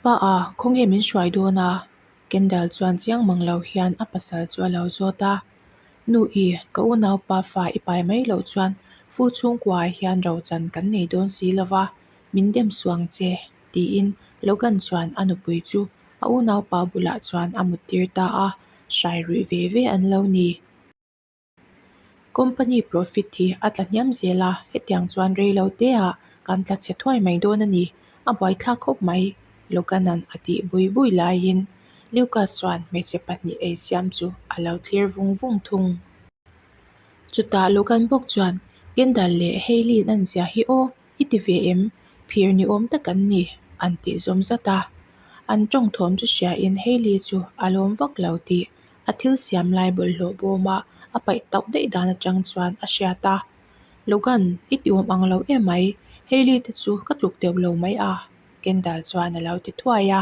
Pa a, khawnge min hruai dawn a? Kendall chuan chiang mang lo hian a pasal chu a lo zawt a. Nu i, ka unaupa fa i pai mai loh chuan fu chhungkuaah hian rochan kan nei dawn si lo va, min dem suang che, tiin Logan chuan a nupui chu a unaupa bulah chuan a muttir ta a, hrai ruih ve ve an lo ni. Company profit hi a tla hniam zel a, hetiang chuan rei lo te ah kan tla chhe thuai mai dawn a ni, a buaithlak khawp mai, Logan-a'n a tih bui bui laiin Lucas chuan hmeichhe pahnih ei siam chu a lo thlir vung vung thung. Chutah Logan bawk chuan Kendall leh Hailey-in an zia hi aw, i ti ve em? Phir ni awm tak an ni, an tih zawm zat a. An tawng thawm chu hriain Hailey chu a lawm vak lo tih a thil siam lai bawlhhlawh bawma a paih tauh daih dan atang chuan a hriat a. Logan, i ti awm ang lo em mai, Hailey te chu ka tluk deuh lo mai a, Kendall chuan a lo ti thuai a.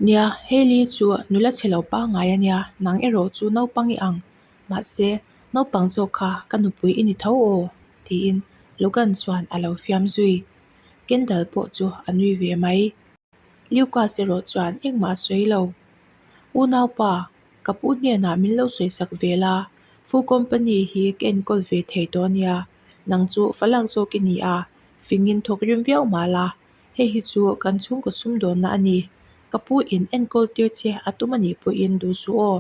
Nia, Hailey chu nula chhe lo pangngai a nia, nang erawh chu naupang i ang. Mahse, naupang zawk kha ka nupui i ni tho aw, tiin Logan chuan a lo fiam zui. Kendall pawh chu a nui ve mai. Lucas erawh chuan engmah a sawi lo. Unaupa, ka pu hnenah min lo sawisak ve la, Fu Company hi ka enkawl ve thei tawh a nia, nang chu falak zawk i ni a, fingin thawk rim viau mah la, hei hi chu kan chhungkaw sumdawnna a ni, ka pu in enkawl tir che a tum a nih pawhin duh suh aw.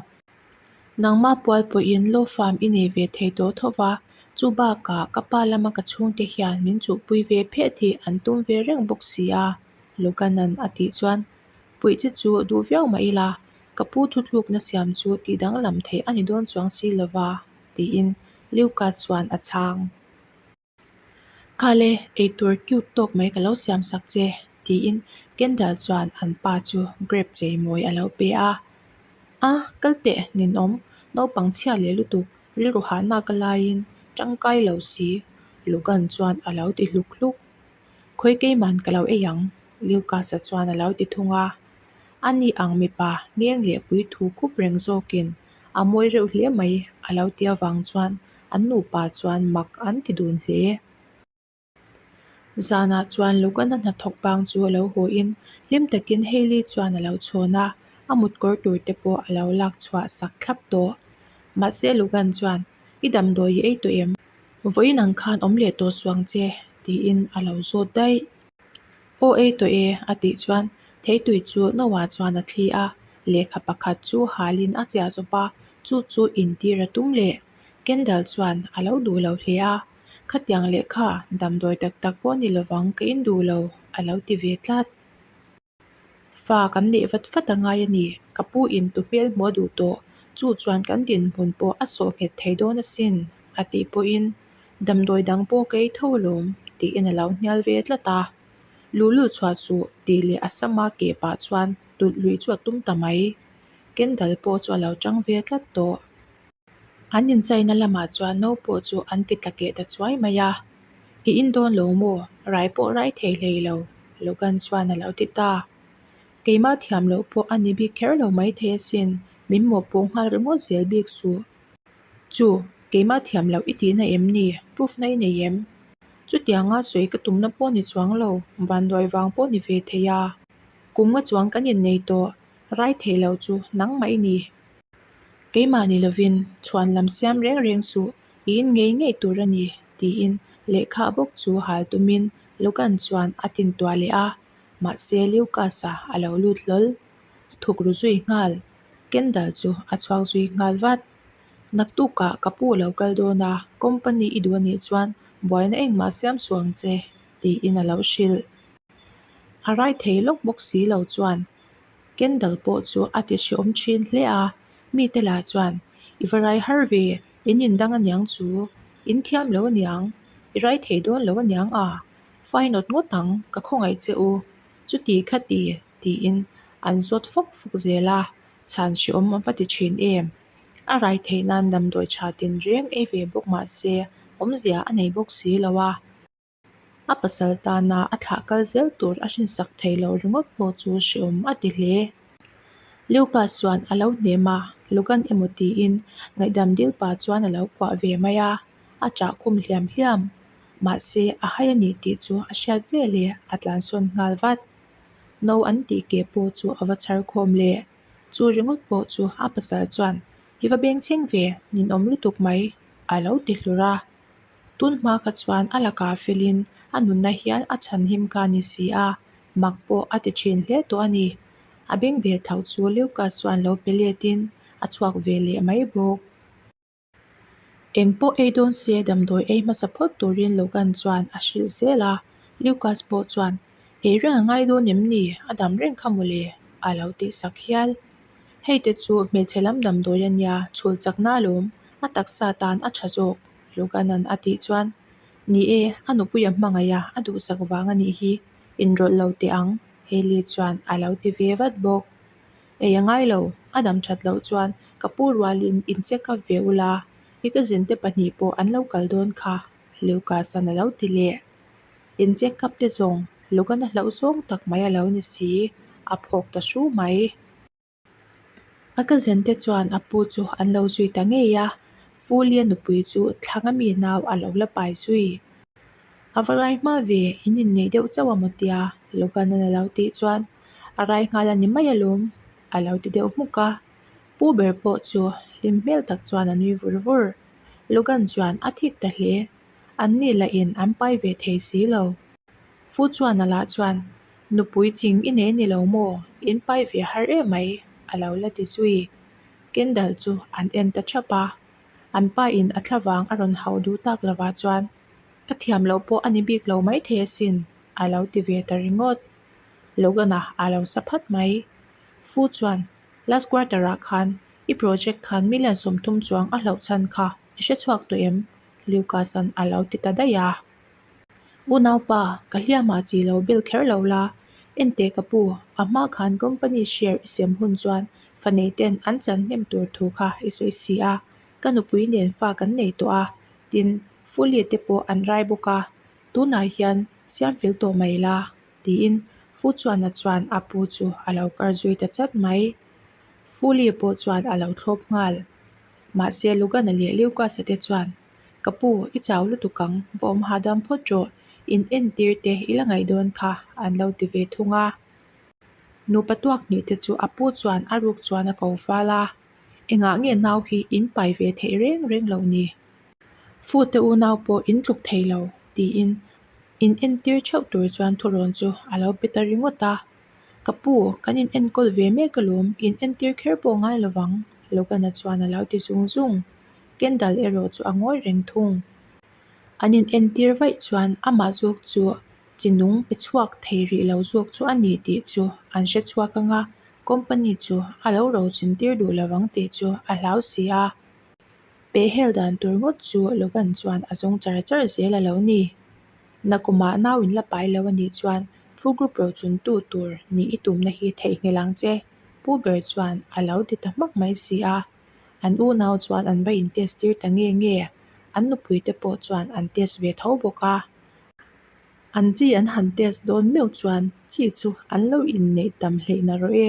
Nangmah pual pawhin law farm i nei ve thei tawh tho va, chu bakah ka pa lama ka chhungte hian min chuhpui ve phet hi an tum ve reng bawk si a, Logan-a'n a tih chuan Puih che chu duh viau mah ila, ka pu thuthlukna siam chu tih danglam theih a ni dawn chuang si lo va, tiin Lucas chuan a chhang. Khale, eitur cute tawk mai ka lo siam sak che, tiin Kendall chuan an pa chu grape chei mawi a lo pe a. A, kal teh, ninawm, naupang chhia leh lutuk, rilru hahna ka laiin tangkai lo si, Logan chuan a lo ti hluk hluk. Khawi keiman ka lo ei ang, Lucas-a chuan a lo ti thung a. Ani ang mipa ngeng leh pui thu khup reng zawkin a mawi reuh hle mai a lo ti avang chuan an nupa chuan mak an ti dun hle. Zanah chuan Logan-a hnathawk bang chu a lo haw in hlim takin Hailey chuan a lo chhawn a, a mutkawr tur te pawh a lo lak chhuah sak thlap tawh. Mahse Logan chuan, I damdawi i ei tawh em? Vawiin ang khan awm leh tawh suang che, tiin a lo zawt daih. Aw ei tawh e, a tih chuan theitui chu Noah chuan a thli a, lehkha pakhat chu halin a chiah zawp a, chu chu intir a tum leh. Kendall chuan a lo duh lo hle a, Khatiang lehkha damdawi tak tak pawh ni lovang ka in duh lo, a lo ti ve tlat. Fa kan neih vat vat a ngai a ni, ka pu in tu hmel hmuh a duh tawh, chu chuan kan dinhmun pawh a sawh nghet thei dawn asin, a tih pawhin damdawi dang pawh ka ei tho alawm tiin a lo hnial ve tlat a. Luhlul chhuah suh tih leh a sama keh pah chuan tulh luih chu a tum ta mai. Kendall pawh chu a lo tang ve tlat tawh. An inchaina lamah chuan no pawh chu an ti tla keh ta chuai mai a. I in dawn lo maw? Rai pawh rai thei hlei lo, Logan chuan a lo ti ta. Keimah thiam loh pawh a ni bik kher lo mai thei asin, min mawhpawh nghal ringawt zel bik suh. Chu, keimah thiam loh i tihna em ni? Proof na i nei em? Chutianga sawi ka tumna pawh ni chuang lo, vanduai vang pawh ni ve thei a. Kum nga chuang kan innei tawh, rai thei lo chu nangmah i ni. Keimah ni lovin chhuan lam siam reng reng suh, i in ngei ngei tur a ni, tiin lehkha bawk chu hal tumin Logan chuan a tintuah leh a, mahse Lucas-a a lo lut hlawl. A thuk ru zui nghal. Kendall chu a chhuak zui nghal vat. Naktukah ka pu a lo kal dawn a, company i duh a nih chuan buaina engmah siam suh ang che, tiin a lo hrilh. A rai thei lawk bawk si lo chuan Kendall pawh chu a ti hreawm thin hle a, mite lah chuan, I va rai har ve, in indang aniang chu, in thiam lo aniang, i rai thei dawn lo aniang a, fine awt ngawt ang, ka khawngaih che u, chuti khati, tiin an zawt fawk fawk zel a, chhan hreawm a va ti thin em. A rai theih nan damdawi tha tinreng ei ve bawk mah se awmzia a nei bawk si lo a. A pasal tana a thlah kal zel tur a hrinsak thei lo ringawt pawh chu hreawm a ti hle. Lucas chuan a lo hnem a, Logan emaw tiin ngaihdam dil pa chuan a lo kuah ve mai a, a ṭah khum hliam hliam. Mahse, a hai a ni tih chu a hriat ve leh a tlansawn nghal vat. No an tih keh pawh chu a va chhar khawm leh. Chu ringawt pawh chu a pasal chuan, I va bengchheng ve, ninawm lutuk mai, a lo ti hlur a. Tun hma kha chuan a lakah felin a nunna hian a chhanhim kha a ni si a, mak pawh a ti thin hle tawh a ni. A bengbel thlauh chu Lucas chuan lo pe letin a chhuak ve leh mai bawk. Eng pawh ei dawn se damdawi ei hmasa phawt turin Logan chuan a hrilh zel a, Lucas pawh chuan, Ei reng a ngai dawn em ni? A dam reng kha mawle, a lo tih sak hial. Hei te chu hmeichhe lam damdawi a nia, chhul chakna alawm, a taksa tan a tha zawk, Logan-a'n a tih chuan, Ni e, a nupuia hmangaih a, a duhsak vang a nih hi, inrawlh lo teh ang, Hailey chuan a lo ti ve vat bawk. Ei a ngai lo, a dam that loh chuan ka pu rualin in check up ve ula, i cousin te pahnih pawh an lo kal dawn kha, Lucas-a'n a lo ti leh. In check up te zawng Logan-a hlauh zawng tak mai a lo ni si, a phawk ta hru mai. A cousin te chuan a pu chu an lo zui ta ngei a, Fulia nupui chu thlanga mi nau a lo la pai zui. A va rai hma ve, in inneih deuh chauh a maw tia? Logan-a'n a lo tih chuan a rai nghal a ni mai alawm, a lo ti deuh hmuk a. Pu ber pawh chu hlim hmel tak chuan a nui vur vur. Logan chuan a thik ta hle. An ni lahin an pai ve thei si lo. Fu chuan a lah chuan, Nupui ching i nei ni lo maw? In pai ve har em mai, a lo la ti zui. Kendall chu an en ta thap a. An pa in a thlavang a rawn hauh duh tak lovah chuan, Ka thiam loh pawh a ni bik lo maithei asin, a lo ti ve ta ringawt. Logan-a a lo sa phat mai. Fu chuan, Last quarter-ah khan i project khan million 30 chuang a hlauh chhan kha i hre chhuak tawh em? Lucas-a'n a lo ti ta daih a. Unaupa, ka hliamah chi lo bel kher lo la. Enteh ka pu, a hma khan company share i sem hun chuan fanei ten an chan hnem tur thu kha i sawi si a, ka nupui nen fa kan nei tawh a, tin, Fully te pawh an rai bawk a, tunah hian siam fel tawh mai la, tiin Fu Chuana chuan a pu chu a lo kar zui ta chat mai. Fully pawh chuan a lo thlawp nghal. Mahse Lugana leh Lucas-a te chuan, Ka pu, i chau lutuk ang, va awm hahdam phawt rawh, in entir te i la ngaih dawn kha, an lo ti ve thung a. Nupa tuak hnih te chu a pu chuan a ruk chuan a ko fal a, Engah nge nau hi in pai ve theih reng reng loh ni? Fute unau pawh in tluk thei lo, tiin in entir theuh tur chuan thurawn chu a lo pe ta ringawt a. Ka pu, kan in enkawl ve mek alawm, in entir kher pawh ngai lovang, Logan-a chuan a lo ti zung zung. Kendall erawh chu a ngawi reng thung. An in entir vaih chuan amah zawk chu chi nung pe chhuak thei rih lo zawk chu a ni tih chu an hre chhuak ang a, company chu a lo rochin tir duh lovang tih chu a hlau si a. Pehhel dan tur ngawt chu Logan chuan a zawng char char zel a lo ni. Nakumah nau in la pai lo a nih chuan full group rochuntu tur nih i tumna hi theihnghilh ang che, Pu ber chuan a lo ti ta hmak mai si a. An unau chuan an va in test tir ta nge nge, an nupui te pawh chuan an test ve tho bawk a. An chi an han test dawn meuh chuan chi chu an lo inneih tam hleih na rawh e.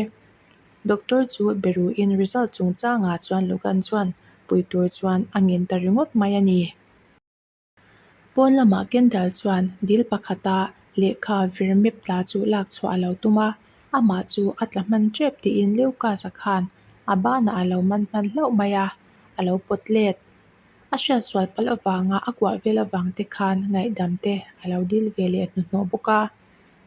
Doctor chu be ruhin result chungchangah chuan Logan chuan pui tur chuan a ngen ta ringawt mai a ni. Pawn lamah Kendall chuan dil pakhata lehkha vir mep tla chu lak chhuah a lo tum a, amah chu a tla hman tep tiin Lucas-a khan a banah a lo man hman hlauh mai a, a lo pawt let. A hriatsual palh avanga a kuah vel avang te khan ngaihdam te a lo dil ve leh hnuhnawh bawk a.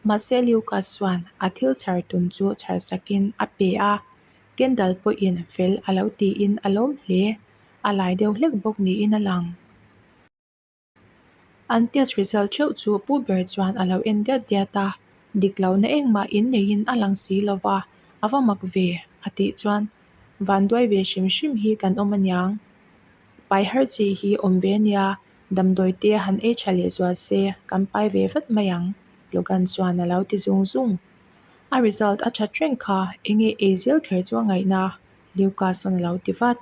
Mahse Lucas chuan a thil chhar tum chu chhar sakin a pe a, Kendall pawhin fel a lo tiin a lawm hle. A lai deuh hlek bawk niin a lang. An test result theuh chu pu ber chuan a lo en diat diat a, dik lohna engmah in neiin a lang si lo va, a va mak ve, a tih chuan vanduai ve hrim hrim hi kan awm aniang. Pai har chi hi awm ve ania, damdawi te han ei tha leh zual se kan pai ve vat mai ang, Logan chuan a lo ti zung zung. A result a that reng kha, enge ei zel kher chu a ngaihna, Lucas-a'n a lo ti vat.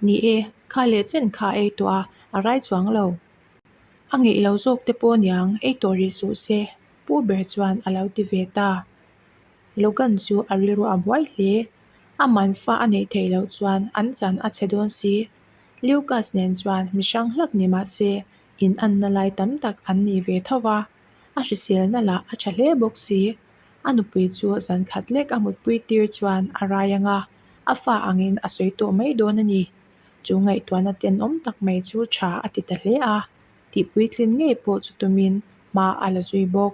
Ni e, kha leh chen kha a ei tawh a, a rai chuang lo. A ngeih lo zawk te pawh niang, ei tawh rih suh se, Pu ber chuan a lo ti ve ta. Logan chu a rilru a buai hle. A man fa a neih theih loh chuan an chan a chhe dawn si. Lucas nen chuan mi hrang hlak ni mah se, in anna lai tam tak an ni ve tho va, a hriselna lah a tha hle bawk si. A nupui chu zan khat lek a mutpui tir chuan a rai ang a, a fa angin a sawi tawh mai dawn a ni. Chu ngaihtuahna tenawm tak mai chu tha a ti ta hle a, tihpuitlin ngei pawh chu tumin hma a la zui bawk.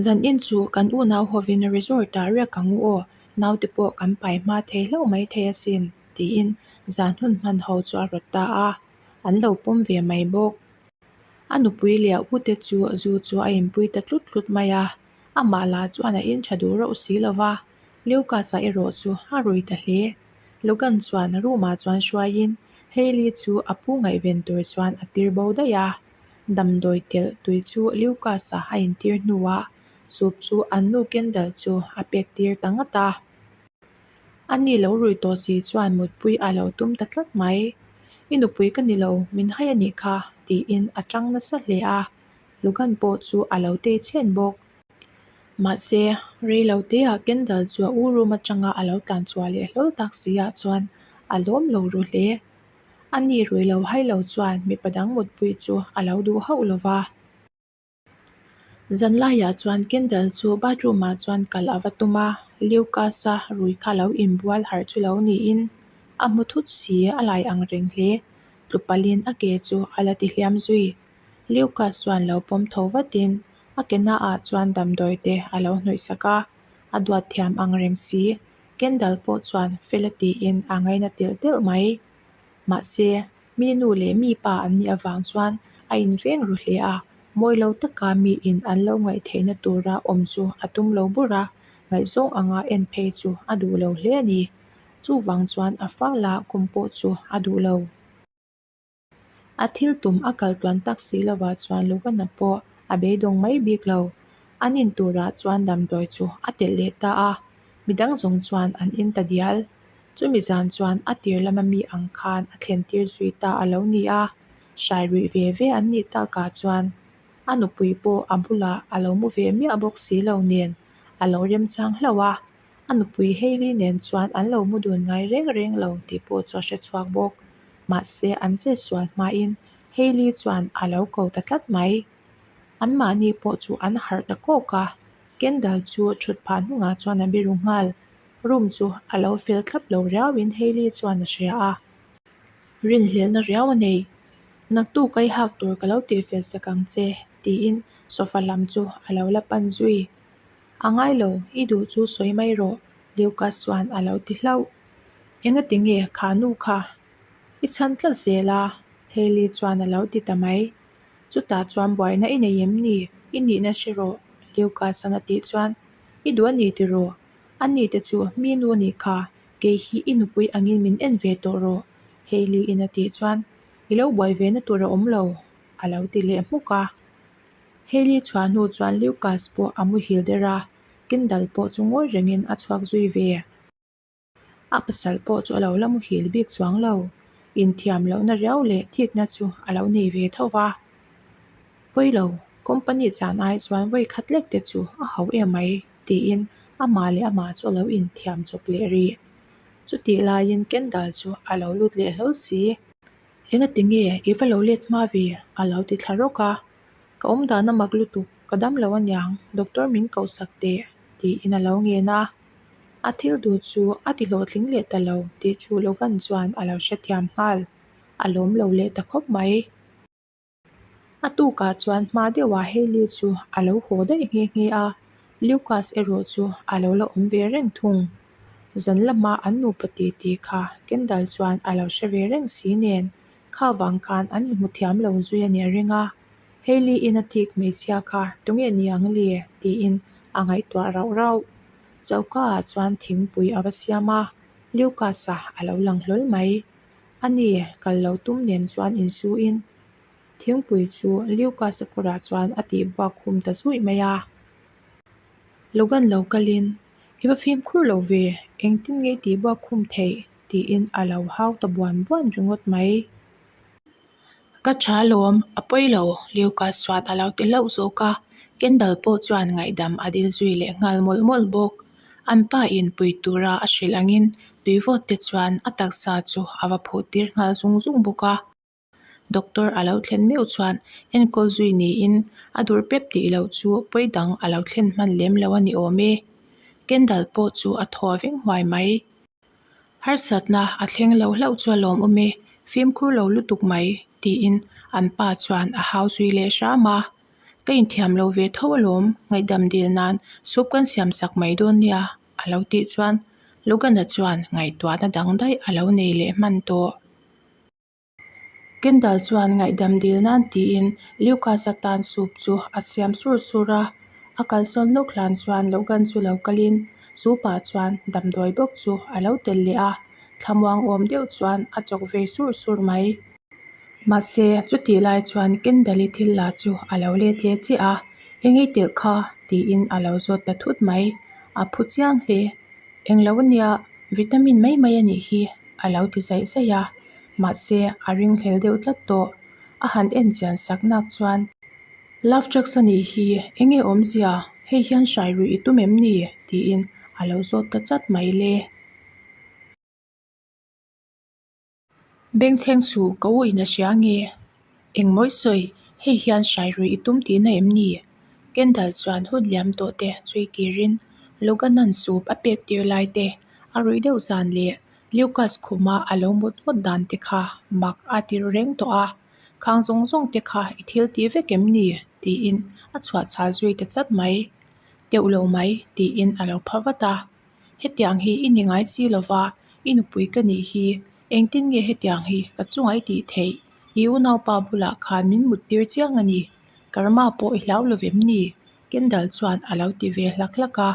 Zan in chu kan unau hovin resort ah riak ang u aw, naute pawh kan pai hma thei hlauh mai thei asin, tiin zan hun hman ho chu a rawt ta a, an lo pawm ve mai bawk. A nupui leh a ute chu zu chu a inpui ta tlut tlut mai a, amah lah chuan a in tha duh reuh si lo va, Lucas-a erawh chu a rui ta hle. Logan chuan room ah chuan hruaiin Hailey chu a pu ngaihven tur chuan a tir bo daih a. Damdawi telh tui chu Lucas-a a intir hnuah soup chu an nu Kendall chu a pek tir ta ngat a. A ni lo rui tawh si chuan mutpui a lo tum ta tlat mai. I nupui ka ni lo, min hai a nih kha, tiin a tang nasa hle a. Logan pawh chu a lo tei chhen bawk. Mahse, rei lo teah Kendall chu a u room atanga a lo tlan chhuah leh hlawl tak si ah chuan a lawm lo ru hle. A ni rui lo hai lo chuan mipa dang mutpui chu a lo duh hauh lo va. Zan laiah chuan Kendall chu bathroom ah chuan kal a va tum a, Lucas-a rui kha lo inbual harh chu lo niin a hmu thut si a lai ang reng hle. Tlu palhin a ke chu a la ti hliam zui. Lucas chuan lo pawm tho vatin a ke naah chuan damdawi te a lo hnawih sak a, a duat thiam ang reng si. Kendall pawh chuan fel a tiin a ngaina telh telh mai. Mahse, mi nu leh mi pa an nih avang chuan a inveng ru hle a, mawi lo taka miin an lo ngaih theihna tura awm chu a tum lo bur a, ngaihzawng anga en phei chu a duh lo hle a ni. Chuvang chuan a fala kum pawh chu a duh lo. A thil tum a kal tluan tak si lovah chuan Lugana pawh a beidawng mai bik lo. An in turah chuan damdawi chu a telh leh ta a, midang zawng chuan an in ta dial. Chumi zan chuan a tir lama mi ang khan a thlen tir zui ta a lo ni a, hrai ruih ve ve an nih takah chuan a nupui pawh a bulah a lo mu ve miah bawk si lo nen a lo remchang hlauh a, a nupui Hailey nen chuan an lo mu dun ngai reng reng lo tih pawh chu a hre chhuak bawk. Mahse an chet sual hmain Hailey chuan a lo ko ta tlat mai. Anmahni pawh chu an harh ta kawk a, Kendall chu thut phah hnungah chuan a biru nghal. Room chu a lo fel thlap lo riauin Hailey chuan a hria a. Rinhlelhna riau a nei. Naktuk a i hak tur ka lo tihfel sak ang che, tiin sofa lam chu a lo la pan zui. A ngai lo, i duh chu sawi mai rawh, Lucas chuan a lo ti hlauh. Engati nge kha nu kha? I chhan tlat zel a, Hailey chuan a lo ti ta mai. Chutah chuan buaina i nei em ni? I nihna hre rawh, Lucas-an a tih chuan, I duh a ni tiraw? A ni te chu mi nu a nih kha, kei hi i nupui angin min en ve tawh rawh, Hailey-in a tih chuan, I lo buai ve na tur a awm lo, a lo ti leh hmuk a. Hailey chhuah hnu chuan Lucas pawh a muhil der a, Kendall pawh chu ngawi rengin a chhuak zui ve. A pasal pawh chu a lo la muhil bik chuang lo. Inthiam lohna riau leh thikna chu a lo nei ve tho va. Pawi lo, company chan ai chuan vawi khat lek te chu a ho em mai tiin amah leh amah chu a lo inthiam chawp leh rih. Chutih laiin Kendall chu a lo lut leh hlawl si. Engati nge i va lo let hma ve? a lo ti thla rawk a. Ka awm dan a mak lutuk, ka dam lo aniang, doctor min koh sak teh tiin a lo ngen a. A thil duh chu a ti hlawhtling leh ta lo tih chu Logan chuan a lo hrethiam nghal. A lawm lo leh ta khawp mai. A tukah chuan hma deuhah Hailey chu a lo haw daih nghe nghe a, Lucas erawh chu a lo la awm ve reng thung. Zan lama an nupa titi kha Kendall chuan a lo hre ve reng si nen, kha vang khan an inhmu thiam lo zui a nih a ring a. Hailey in a thik hmeichhia kha tunge ni ang le? tiin a ngaihtuah rauh rauh. Choka ah chuan thingpui a va siam a, Lucas-a a lo lang hlawl mai. A ni, kal lo tum nen chuan insuin thingpui chu Lucas-a kawrah chuan a tih buak khum ta zuih mai a. Logan lo kalin, I va fimkhur lo ve, engtin nge i tih buak khum theih? tiin a lo hau ta buan buan ringawt mai. Ka tha lawm, a pawi lo, Lucas chuan a lo ti hlauh zawk a, Kendall pawh chuan ngaihdam a dil zui leh nghal mawlh mawlh bawk. An pa in pui tura a hrilh angin tui vawt te chuan a taksa chu a va phuh tir nghal zung zung bawk a. Doctor a lo thlen meuh chuan enkawl zui niin a dur pep tih loh chu pawi dang a lo thlen hman lem lo a ni awm e. Kendall pawh chu a thaw veng huai mai. Harsatna a thleng lo hlauh chu a lawmawm e, fimkhur lo lutuk mai, tiin an pa chuan a hau zui leh hram a. Ka inthiam lo ve tho alawm, ngaihdam dil nan soup kan siam sak mai dawn nia, a lo tih chuan Logan-a chuan ngaihtuahna dang daih a lo nei leh hman tawh. Kendall chuan ngaihdam dil nan tiin Lucas-a tan soup chu a siam sur sur a, a kalsawn lawk hlan chuan Logan chu lo kalin soup ah chuan damdawi bawk chu a lo tel leh a, thlamuang awm deuh chuan a chawk vei sur sur mai. Mahse, chutih lai chuan Kendall-i thil la chu a lo let leh chiah a, Eng ei telh kha? tiin a lo zawt ta thut mai. A phu chiang hle. Englo ania, vitamin mai mai a nih hi, a lo ti zaih zaih a. Mahse, a ringhlel deuh tlat tawh. A han en chian sak nak chuan, Love drugs a nih hi, eng nge awmzia? Hei hian hrai ruih i tum em ni? tiin a lo zawt ta chat mai le. Bengchheng suh ka u in a hria nge? Engmawi sawi, hei hian hrai ruih i tum tihna em ni? Kendall chuan hun liam tawh te chhui kirin Logan-a'n soup a pek tir lai te, a ruih deuh zan leh Lucas khuma a lo mut ngawt dan te kha mak a ti ru reng tawh a, Khang zawng zawng te kha i thil tih vek em ni? tiin a chhuah chhal zui ta chat mai. Teuh lo mai, tiin a lo pha vat a. Hetiang hi i ni ngai si lova, i nupui ka nih hi, engtin nge hetiang hi ka chunga i tih theih? I unaupa bulah khan min mut tir chiang a ni. Karma pawh i hlau lo vem ni? Kendall chuan a lo ti ve hlak hlak a.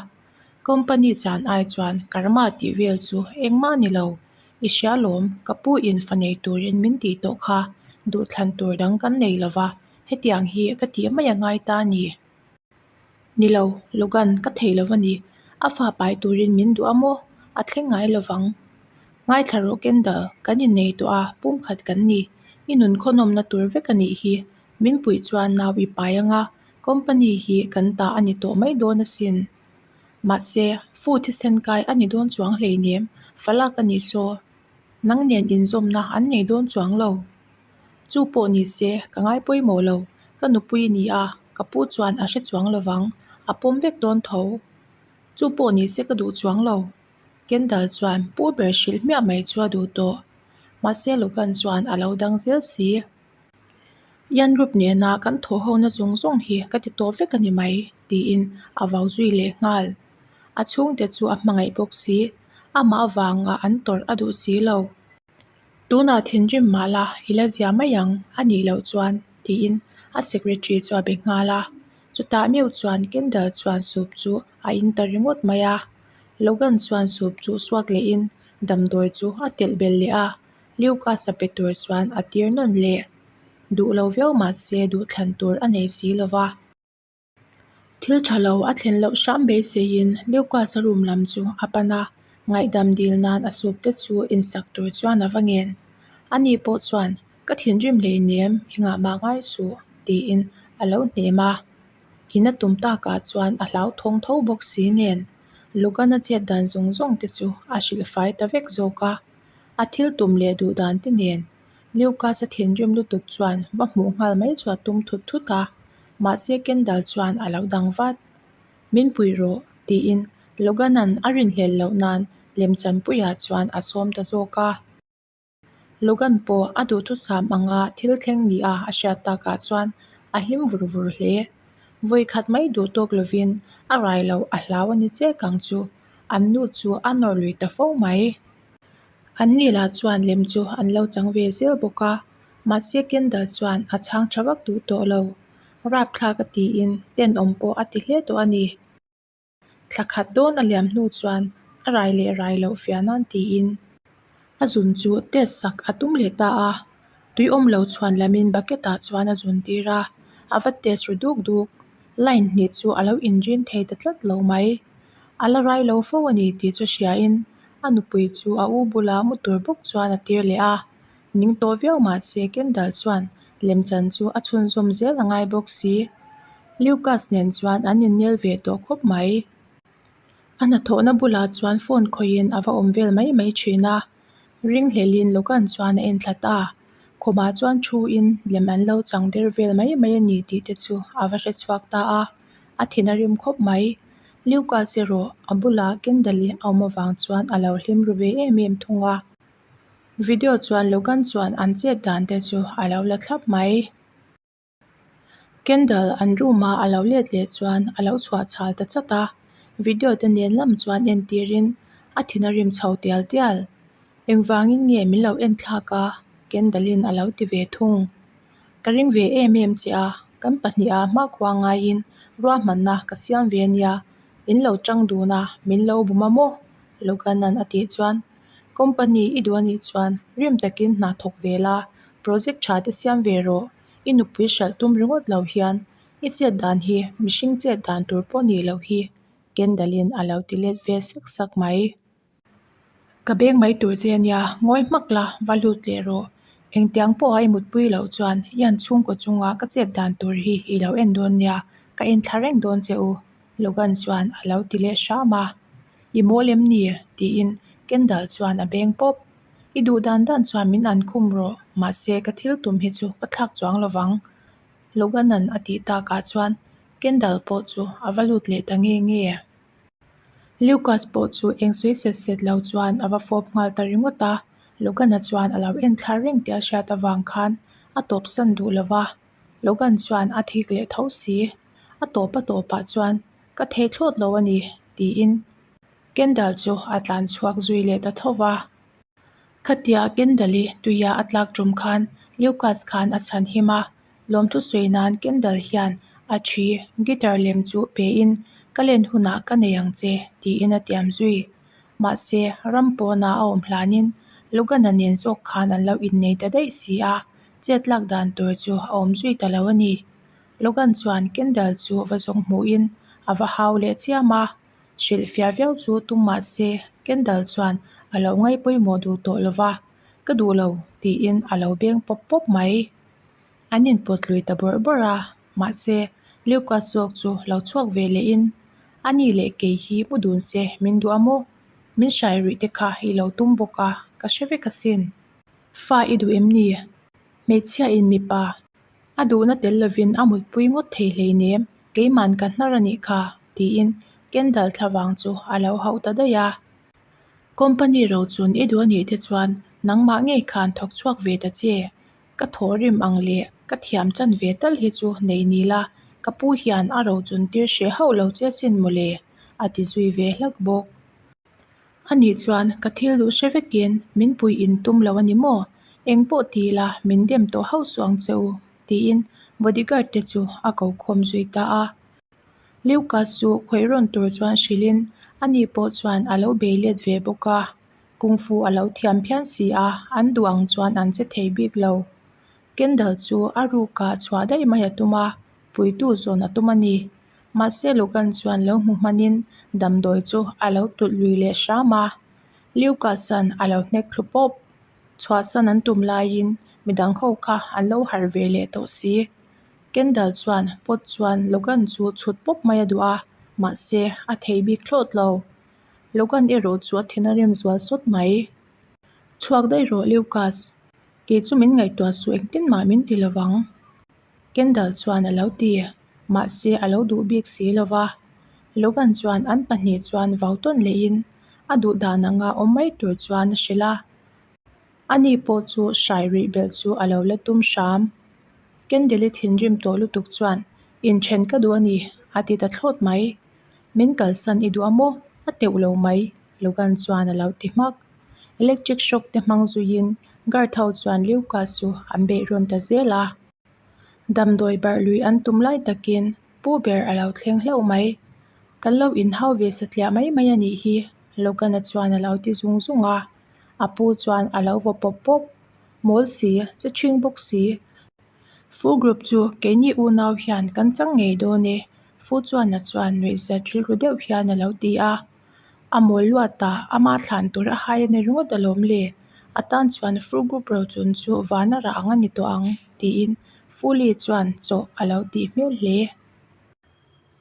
Company chan ai chuan Karma tih vel chu engmah a ni lo. I hria lawm, ka pu in fa nei turin min tih tawh kha, duhthlan tur dang kan nei lova, hetiang hi ka tih mai a ngai ta a ni. Ni lo, Logan, ka thei lo a ni. A fa pai turin min duh a maw? A thleng ngai lo vang. Ngaithla rawh Kendall, kan innei tawh a, pumkhat kan ni. I nun khawnawmna tur vek a nih hi. Min puih chuan nau i pai anga, company hi kan ta a ni tawh mai dawn asin. Mahse, fu thisen kai a ni dawn chuang hleinem, falak a nih saw. Nang nen inzawmna an nei dawn chuang lo. Chu pawh ni se, ka ngai pawimawh lo. Ka nupui ni a, ka pu chuan a hre chuang lo vang, a pawm vek dawn tho. Chu pawh ni se ka duh chuang lo. Kendall chuan pu ber hrilh hmiah mai chu a duh tawh. Mahse Logan chuan a lo dang zel si. Ian Rupp nena kan thawh hona zawng zawng hi ka ti tawh vek a ni mai, tiin a vau zui leh nghal. A chhungte chu a hmangaih bawk si, amah avanga an tawrh a duh si lo. Tunah thinrim mah la i la zia mai ang a nih loh chuan tiin a secretary chu a be nghal a. Chutah meuh chuan Kendall chuan soup chu a in ta ringawt mai a. Logan chuan soup chu suak lehin damdawi chu a telh belh leh a, Lucas a pe tur chuan a tir nawn leh. Duh lo viau mah se duhthlan tur a nei si lo va. Thil tha lo a thlen loh hram beiseiin Lucas-a room lam chu a pan a, ngaihdam dil nan a soup te chu insak tur chuan a va ngen. Ani pawh chuan, Ka thinrim hleinem, engah mah ngai suh, tiin a lo hnem a. In a tum takah chuan a hlauthawng tho bawk si nen, Logan-a chet dan zawng zawng te chu a hrilh fai ta vek zawk a. A thil tum leh duh dan te nen Lucas-a thinrim lutuk chuan va hmuh nghal mai chu a tum thut thut a, mahse Kendall chuan a lo dang vat. Min puih rawh, tiin Logan-a'n a rinhlelh loh nan lemchanpuiah chuan a sawm ta zawk a. Logan pawh a duhthusam anga thil thleng nia a hriat takah chuan a hlim vur vur hle. Vawi khat mai duh tawk lovin a rai loh a hlau a ni chek ang chu, an nu chu a nawr lui ta fo mai. An ni lah chuan lem chu an lo chang ve zel bawk a, mahse Kendall chuan a chhang tha vak duh tawh lo. Rapthlak a tiin tenawm pawh a ti hle tawh a ni. Thla khat dawn a liam hnu chuan a rai leh rai loh fiah nan tiin a zun chu test sak a tum leh ta a, tui awm lo chhuan lamin bucket ah chuan a zun tir a, a va test ru duk duk. Line hnih chu a lo inrin thei ta tlat lo mai. A la rai lo fo a ni tih chu hriain A nupui chu a u bula mu tur bawk chuan a tir leh a, ning tawh viau mah se Kendall chuan lemchan chu a chhunzawm zel a ngai bawk si. Lucas nen chuan an innel ve tawh khawp mai. A hnathawhna bulah chuan phone khawihin a va awm vel mai mai thin a, ringhlelhin Logan chuan a en thla ta. Khumah chuan thu in lem an lo chang der vel mai mai a ni tih te chu a va hre chhuak ta a, a thin a rim khawp mai. Lucas erawh a bulah Kendall i a awm avang chuan a lo hlim ru ve em em thung a. Video chuan Logan chuan an chet dan te chu a lo la thlap mai. Kendall an room a a lo let leh chuan a lo chhuah chhal ta chat a, video te nen lam chuan entirin a thin a rim chho tial tial. Engvangin nge min lo en thlak a? Kendall in a lo ti ve thung. Ka ring ve em em che a, kan pahniha hmakhua ngaiin ruahmanna ka siam ve ania, in lo tang dun a, min lo bum a maw? Logan-a'n a tih chuan Company i duh anih chuan rim takin hna thawk ve la, project tha te siam ve rawh. I nupui hralh tum ringawt lo hian i chet dan hi mihring chet dan tur pawh nih loh hi Kendall-in a lo ti let ve sak sak mai. Ka beng mai tur che ania, ngawi hmak la, va lut leh rawh. Engtiang pawha i mutpui loh chuan i an chhungkaw chunga ka chet dan tur hi i lo en dawn nia, ka en thla reng dawn che u, Logan chuan a lo ti leh hram a. I mawl em ni? tiin Kendall chuan a beng pawp. I duh dan dan chuan min an khum rawh, mahse ka thil tum hi chu ka thlak chuang lo vang. Logan-a'n a tih takah chuan Kendall pawh chu a va lut leh ta nge nge. Lucas pawh chu eng sawi set set lo chuan a va fawp nghal ta ringawt a, Logan-a chuan a lo en thlar reng tih a hriat avang khan a tawpsan duh lo va, Logan chuan a thik leh tho si. A tawp a tawpah chuan ka thei thlawt lo a ni tiin Kendall chu a tlan chhuak zui leh ta tho va. Khatia Kendall-i tuia a tlak tum khan Lucas khan a chhan him a, lawmthu sawi nan Kendall hian a thi guitar lem chu pein ka len hunah ka nei ang che tiin a tiam zui. Mahse, ram pawna a awm hlanin Logan-a nen zawk khan an lo innei ta daih si a, chet lak dan tur chu a awm zui ta lo a ni. Logan chuan Kendall chu va zawng hmuhin a va hau leh chiam a, hrilhfiah viau chu tum mah se Kendall chuan a lo ngaih pawimawh duh tawh lo va, Ka duh lo tiin a lo beng pawp pawp mai. An inpawt lui ta bawrh bawrh a, mahse Lucas zawk chu lo chhuak ve lehin A ni leh kei hi mu dun se min duh a maw? Min hrai ruih te kha i lo tum bawk a, ka hre vek asin. Fa i duh em ni? Hmeichhia in mipa A duhna tel lovin a mutpui ngawt thei hleinem, keiman ka hnar a nih kha, tiin Kendall thlavang chu a lo hauh ta daih a. Company rochun i duh a nih te chuan nangmah ngei khan thawk chhuak ve ta che, ka thawh rim ang leh ka thiam chan ve tal hi chu nei ni la, ka pu hian a rochun tir hreh hauh lo che sin mawle, a ti zui ve hlak bawk. Anih chuan ka thil duh hre vekin min pui in tum lo a ni maw? Eng pawh ti ila min dem tawh hauh suh ang che u, tiin bodyguard te chu a ko khawm zui ta a. Lucas chu khawih rawn tur chuan hrilhin ani pawh chuan a lo bei let ve bawk a, kung fu a lo thiam phian si a, an duh ang chuan an che thei bik lo. Kendall chu a rukah chhuah daih mai a tum a, puitu zawn a tum a ni. Mahse Logan chuan lo hmu hmanin damdawi chu a lo tulh lui leh hram a, Lucas-a'n a lo hnek thlu pawp. Chhuahsan an tum laiin midang ho kha an lo harh ve leh tawh si. Kendall chuan pawt chuan Logan chu chhut pawp mai a duh a, mahse a thei bik thlawt lo. Logan erawh chu a thin a rem zual sawt mai. Chhuak daih rawh Lucas, kei chu min ngaihtuah suh engtin mah min ti lovang. Kendall chuan a lo ti, mahse a lo duh bik si lo va. Logan chuan an pahnih chuan vau tawn lehin a duh dan anga awm mai tur chuan a hrilh a. Ani pawh chu hrai rih belh chu a lo la tum hram. Kendall-i thinrim tawh lutuk chuan inthen ka duh a ni a ti ta thlawt mai. Min kalsan i duh a maw? A teuh lo mai, Logan chuan a lo ti hmak. Electric shock te hmang zuiin guard ho chuan Lucas chu an beih rawn ta zel a. Damdawi barh lui an tum lai takin pu ber a lo thleng hlauh mai. Kan lo inhau ve satliah mai mai a nih hi, Logan-a chuan a lo ti zung zung a. A pu chuan a lo vaw pawp pawp. Mawl si, che ṭhing bawk si. Fu group chu keini unau hian kan chang ngei dawn e, Fu chuan a chuan nuihzat rilru deuh hian a lo ti a. A mawl luat a, ama thlan tur a hai a ni ringawt alawm le. A tan chuan Fu group rochun chu van a rah ang a ni tawh ang, tiin Fuli chuan chawh a lo tih hmel hle.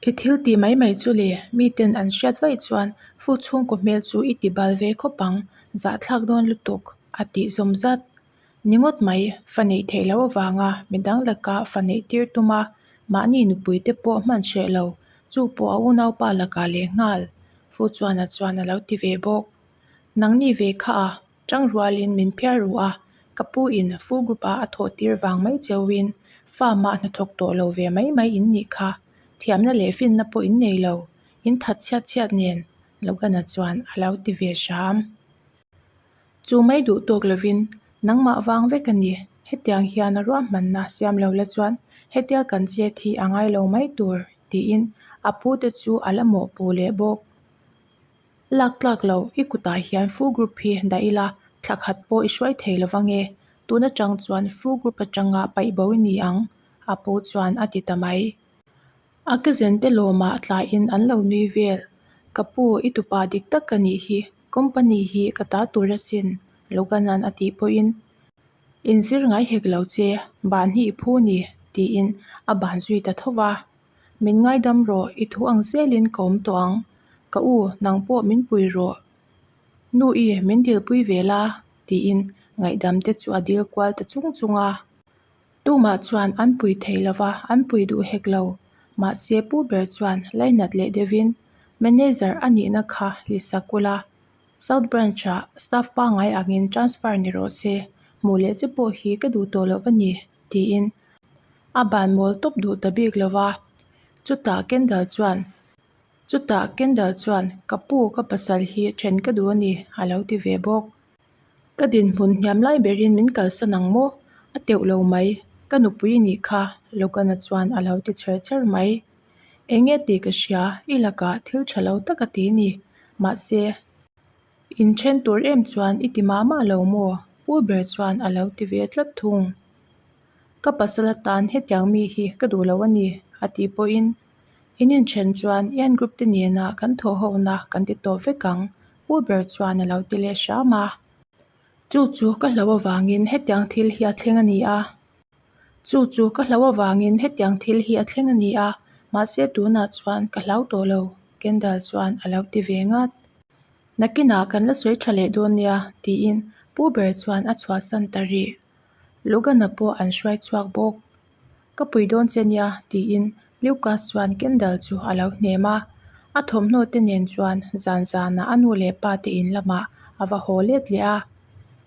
I thil tih mai mai chu le, miten an hriat vaih chuan Fu chhungkaw hmel chu i ti bal ve khawp ang, zahthlak dawn lutuk, a tih zawm zat. Ni ngawt mai, fa neih theih loh avanga midang laka fa neih tir tum a, mahni nupui te pawh hman hreh lo, chu pawh a unaupa lakah leh nghal, Fu Chuana chuan a lo ti ve bawk. Nangni ve kha a, tang rualin min phiar ru a, ka pu in Fu Group ah a thawh tir vang mai cheuin farm ah hnathawk tawh lo ve mai mai in nih kha, thiamna leh finna pawh in nei lo, in that chhiat chhiat nen, Logan-a chuan a lo ti ve hram. Chu mai duh tawk lovin nangmah vang vek a ni. Hetiang hian a ruahmanna siam lo la chuan hetia kan chet hi a ngai lo mai tur tiin a pu te chu a la mawhpuh leh bawk. Lak tlak lo, i kutah hian Fu Group hi dah ila thla khat pawh i hruai thei lo vang e. Tun atang chuan Fu Group atanga paih bo i ni ang, a pu chuan a ti ta mai. A cousin te lawmah tlaiin an lo nui vel. Ka pu, i tupa dik tak ka nih hi, company hi ka ta tur asin, Logan-a'n a tih pawhin, Inzir ngai hek lo che, ban hi i phu ni, tiin a ban zui ta tho va. Min ngaidam rawh, i thu ang zelin ka awm tawh ang. Ka u, nang pawh min pui rawh. Nu i, min dilpui ve la, tiin ngaihdam te chu a dil kual ta chung chung a. Tumah chuan an pui thei lo va, an pui duh hek lo. Mahse pu ber chuan lainat leh deuhin Manager a nihna kha hlisak ula, South Branch-ah staff pangngai angin transfer ni rawh se, hmuh leh che pawh hi ka duh tawh loh a ni, tiin a ban mawl tawp duh ta bik lo va. Chutah Kendall chuan Chutah Kendall chuan Ka pu ka pasal hi then ka duh a ni, a lo ti ve bawk. Ka dinhmun hniam lai berin min kalsan ang maw? A teuh lo mai. Ka nupui i nih kha, Logan-a chuan a lo ti chher chher mai. Eng nge tih ka hria, i lakah thil tha lo tak a ti ni. Mahse, inthen tur em chuan i ti mah mah lo maw? Pu ber chuan a lo ti ve tlat thung. Ka pasal atan hetiang mi hi ka duh lo a ni, a tih pawhin In inthen chuan Ian Group te nena kan thawhhona kan ti tawp vek ang, Pu ber chuan a lo ti leh hram a. Chu chu ka hlo avangin hetiang thil hi a thleng a ni a. Chu chu ka hlo avangin hetiang thil hi a thleng a ni a, mahse tunah chuan ka hlau tawh lo, Kendall chuan a lo ti ve ngat. Nakinah kan la sawi tha leh dawn nia, tiin Pu ber chuan a chhuahsan ta rih. Logan-a pawh an hruai chhuak bawk. Ka pui dawn che nia, tiin Lucas chuan Kendall chu a lo hnem a. A thawmhnaw te nen chuan zan zanah a nu leh pa te in lamah a va haw let leh a.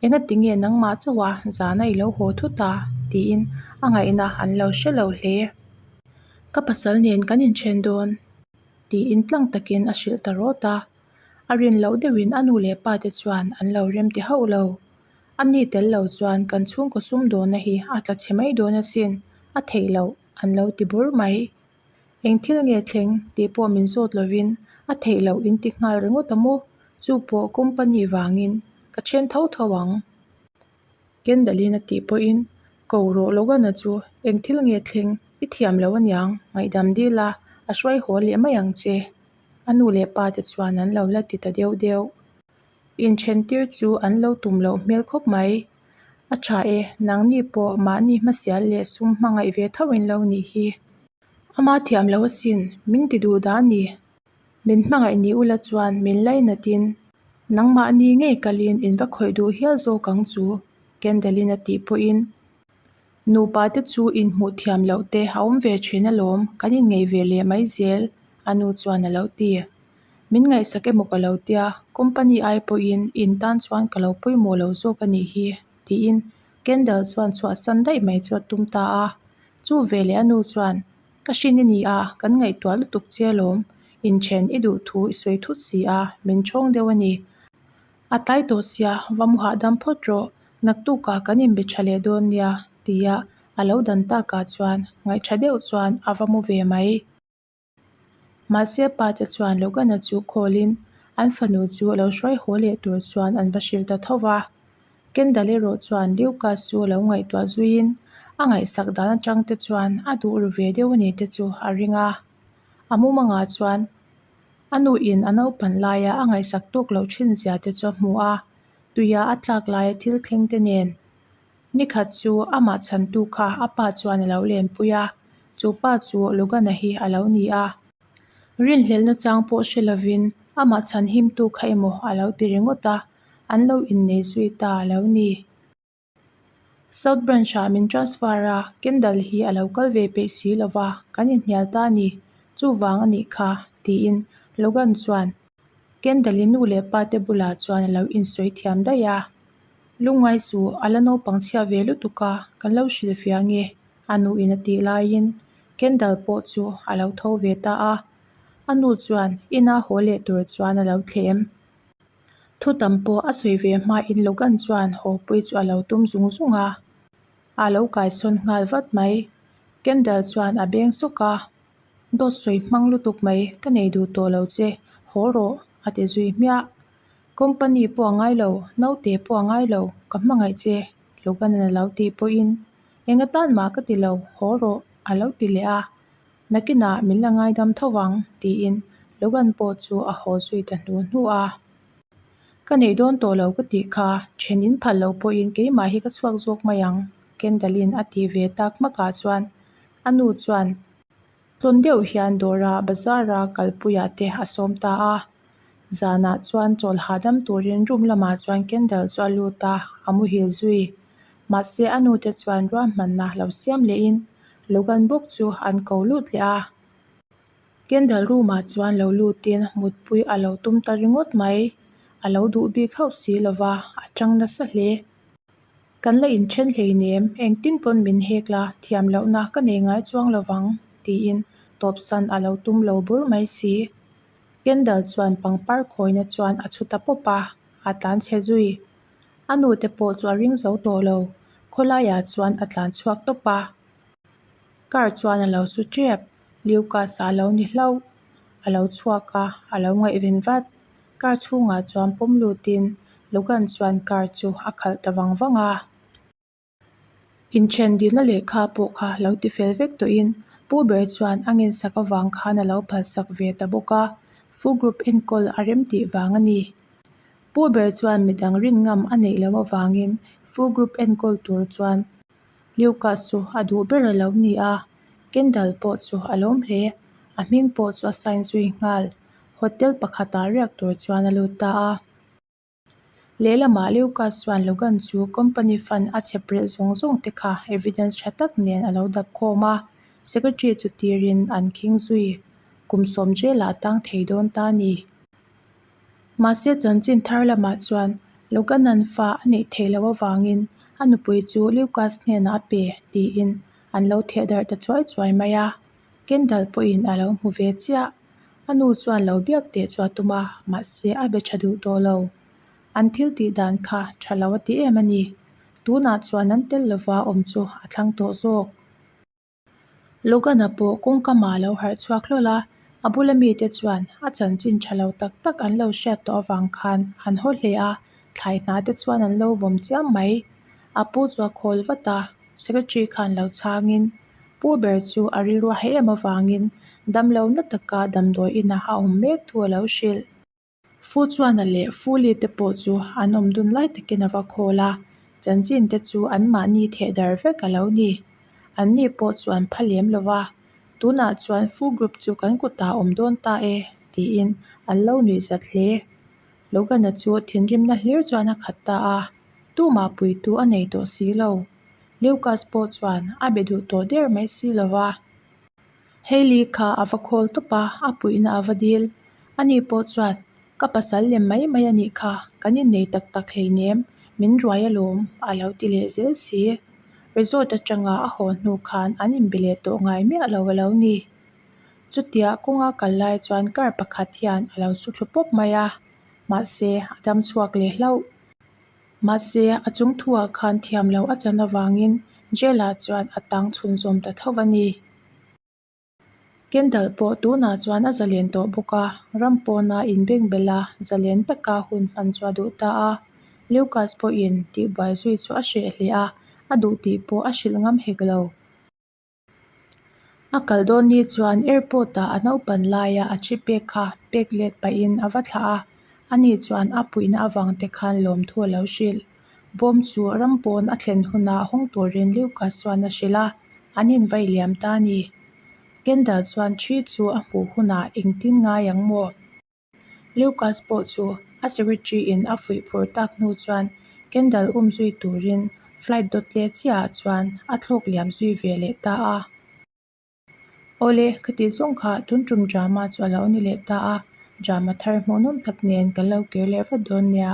Engati nge nangmah chauha zana i lo haw thut a? tiin a ngaihna an lo hre lo hle. Ka pasal nen kan inthen dawn, tiin tlang takin a hrilh ta rawt a. A rin loh deuhin a nu leh pa te chuan an lo remti hauh lo. A ni tel lo chuan kan chhungkaw sumdawnna hi a tla chhe mai dawn asin, a theih loh an lo ti bur mai. Eng thil nge thleng tih pawh min zawt lovin a theih loh in ti nghal ringawt a maw? Chu pawh company vangin ka then tho tho ang. Kendall-in a tih pawhin ko rawh Logan-a chu eng thil nge thleng i thiam lo aniang ngaihdam dil a, a hruai haw leh mai ang che. A nu leh pa te chuan an lo la ti ta deuh deuh. Inthentir chu an lo tum loh hmel khawp mai. A tha e, nangni pawh mahni hmasial leh sum hmangaih ve tho in lo nih hi. Ama thiam lo asin, min ti duh dah ni. Min hmangaih ni ula chuan min lainatin nangmahni ngei kalin in va khawih duh hial zawk ang chu, Kendall-in a tih pawhin. Nupa te chu inhmuh thiam loh te a awm ve thin alawm, kan inngeih ve leh mai zel, a nu chuan a lo ti. Min ngaihsak emaw ka lo tia, company ai pawhin in tan chuan ka lo pawimawh lo zawk a nih hi, tiin Kendall chuan chhuahsan daih mai chu a tum ta a. Chu veleh a nu chuan, Ka hrin i ni a, kan ngaihtuah lutuk che alawm, inthen i duh thu i sawi thut si a, min chhawng deuh a ni. A tlai tawh sia, va mu hahdam phawt rawh, naktukah kan inbe tha leh dawn nia, tia a lo dan takah chuan ngaihṭha deuh chuan a va mu ve mai. Mahse pa te chuan Logan-a chu call-in an fanu chu a lo hruai haw leh tur chuan an va hrilh ta tho va. Kendall erawh chuan Lucas chu a lo ngaihtuah zuiin a ngaihsak dan atang te chuan a duh ru ve deuh a ni te chu a ring a. A mumangah chuan a nuin a naupan laia a ngaihsak tawk loh thin zia te chu a hmu a, tuia a tlak laia thil thleng te nen Nikhat chu amah chhantu kha a pa chuan a lo lenpui a, chu pa chu Logan-a hi a lo ni a. Rinhlelhna chang pawh hre lovin amah chhan himtu kha emaw a lo ti ringawt a, an lo innei zui ta a lo ni. South Branch-ah min transfer a, Kendall hi a lo kal ve peih si lo va, kan inhnial ta a ni. Chuvang a nih kha, tiin Logan chuan Kendall-i nu leh pa te bulah chuan a lo insawi thiam daih a. Lungngai suh, a la naupang chhia ve lutuk a, kan lo hrilhfiah nge, a nuin a tih laiin Kendall pawh chu a lo tho ve ta a. A nu chuan ina haw leh tur chuan a lo thlem. Thu tam pawh a sawi ve hmain Logan chuan haw pui chu a lo tum zung zung a, a lo kaisawn nghal vat mai. Kendall chuan a beng sawk a, Dawt sawi hmang lutuk mai, ka nei duh tawh lo che, haw rawh, a ti zui hmiah. Company pawh a ngai lo, naute pawh a ngai lo, ka hmangaih che, Logan-a'n a lo tih pawhin, Eng atan mah ka ti lo, haw rawh, a lo ti leh a. Nakinah min la ngaidam tho vang, tiin Logan pawh chu a haw zui ta hnu hnu a. Ka neih dawn tawh lo ka tih kha, then in phal lo pawhin keimah hi ka chhuak zawk mai ang, Kendall-in a tih ve tak hmakah chuan a nu chuan tlawn deuh hian dawra bazar-a kalpuiah te a sawm ta a. Zanah chuan chawl hahdam turin room lamah chuan Kendall chu a lut a, a muhil zui. Mahse a nute chuan ruahmanna lo siam lehin Logan bawk chu an ko lut leh a. Kendall room ah chuan lo lutin mutpui a lo tum ta ringawt mai. A lo duh bik hauh si lova, a tang nasa hle. Kan la inthen hleinem, engtin pawn min hek la, thiam lohna ka nei ngai chuang lovang, tiin tawpsan a lo tum lo bur mai si. Kendall chuan pangpar khawina chuan a chhu ta pawp a, a tlanchhe zui. A nute pawh chu a ring zo tawh lo, khawlaiah chuan a tlan chhuak tawp a. Car chuan a lo su tep, Lucas a lo ni hlauh. A lo chhuak a, a lo ngaihven vat. Car chhungah chuan pawm lutin Logan chuan car chu a khalh ta vang vang a. Inthen dilna lehkha pawh kha lo ti fel vek tawhin Pu ber chuan a ngensak avang khan a lo phalsak ve ta bawk a, Fu Group enkawl a rem tih vang a ni. Pu ber chuan midang rin ngam a neih loh avangin Fu Group enkawl tur chuan Lucas chu a duh ber a lo ni a, Kendall pawh chu a lawm hle. A hming pawh chu a sign zui nghal. Hotel pakhatah riak tur chuan a lut ta a. Lehlamah Lucas chuan Logan chu company fund a chhep relh zawng zawng te kha evidence tha tak nen a lo dap khawm a, secretary chu tirin an khing zui. Kum sawm jail ah tang thei dawn ta a ni. Mahse chanchin thar lamah chuan Logan-a'n fa a neih theih loh avangin a nupui chu Lucas hnenah a pe tiin an lo theh darh ta chuai chuai mai a, Kendall pawhin a lo hmu ve chiah. A nu chuan lo biak teh chu a tum a, mahse a be tha duh tawh lo. An thil tih dan kha tha lo a ti em a ni. Tunah chuan an tel lova awm chu a thlang tawh zawk. Logan-a pawh kawngkamah a lo harh chhuak hlawl a, a bula mite chuan a chanchin tha lo tak tak an lo hriat tawh avang khan an haw hle a, thlai hna te chuan an lo vawm chiam mai. A pu chu a khawl vat a, secretary khan lo chhangin Pu ber chu a rilru a heh em avangin damlo na taka damdawi inah a awm mek thu a lo hrilh. Fu chuana leh Fuli te pawh chu an awm dun lai takin a va khawl a, chanchin te chu anmahni theh dar vek a lo ni. Anni pawh chu an pha lem lo va, tunah chuan Fu group chu kan kutah a awm dawn ta e, tiin an lo nuih zat hle. Logan-a chu thinrimna hlir chuan a khat ta a, tumah puitu a nei tawh si lo. Lucas pawh chuan a be duh tawh der mai si lo va. Hailey kha a va khawl tawp a, a puihna a va dil. Ani pawh chuan, Ka pasal lem mai mai a nih kha, kan innei tak tak hleinem, min ruai alawm, a lo ti leh zel si. Resort atanga a haw hnu khan an inbe leh tawh ngai miah lo a lo ni. Chutia kawnga kal lai chuan car pakhat hian a lo su thlu pawp mai a, mahse a dam chhuak leh hlauh. Mahse, a chung thuah khan thiam lo a chan avangin jail ah chuan a tang chhunzawm ta tho a ni. Kendall pawh tunah chuan a zalen tawh bawk a, ram pawna inbengbel a zalen taka hun hman chu a duh ta a. Lucas pawhin tihbuai zui chu a hreh hle a, a duh tih pawh a hrilh ngam hek lo. A kal dawn ni chuan airport ah a naupan laia a thi pek kha pek let pahin a va thlah a, ani chuan a puihna avang te khan lawmthu a lo hrilh. Bawm chu ram pawn a thlen hunah hawng turin Lucas chuan a hrilh a, an invai liam ta a ni. Kendall chuan thi chu a hmuh hunah engtin ngai ang maw? Lucas pawh chu a secretary in a fuih phur tak hnu chuan Kendall um zui turin Flight dawt leh chiah ah chuan a thlawk liam zui ve leh ta a. Awle, ka tih zawng kha tun tum drama chu a lo ni leh ta a, drama thar hmuhnawm tak nen kan lo kir leh vat dawn nia.